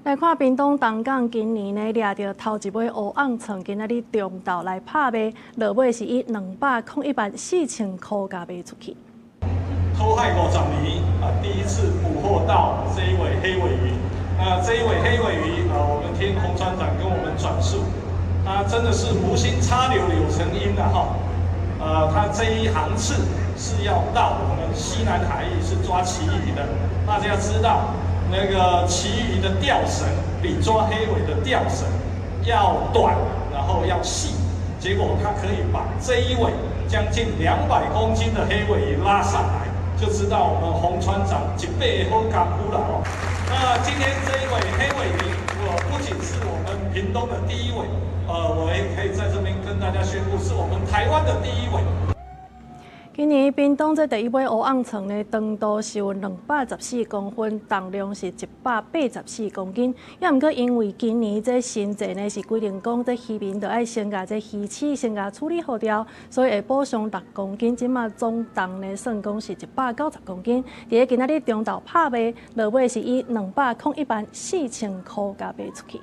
來看屏東東港今年呢，掠著頭一尾烏甕鯳，今仔日中晝來拍賣，落尾是以201萬4千箍共賣出去。偷海50年啊，第一次捕獲到這一尾黑鮪魚。那這一尾黑鮪魚啊，我們聽洪船長跟我們轉述，他真的是無心插柳柳成蔭的哈。他這一航次是要到我們西南海域是抓旗魚的，大家知道，那個旗魚的釣繩比抓黑鮪的釣繩要短，然後要細，結果他可以把這一尾將近200公斤的黑鮪魚拉上來，就知道我們洪船長一輩好功夫了哦。那今天這一尾黑鮪魚，我不僅是我們屏東的第一尾，我也可以在這邊跟大家宣布，是我們台灣的第一尾。今年屏東這第一尾烏甕鯳呢，長度是有214公分，重量是184公斤。也毋過因為今年這新制呢是規定講，這漁民著愛先共這魚刺先共處理好掉，所以會補償6公斤。這馬總重呢算講是190公斤。佇咧今仔日中晝拍賣，落尾是以201萬4千箍共賣出去。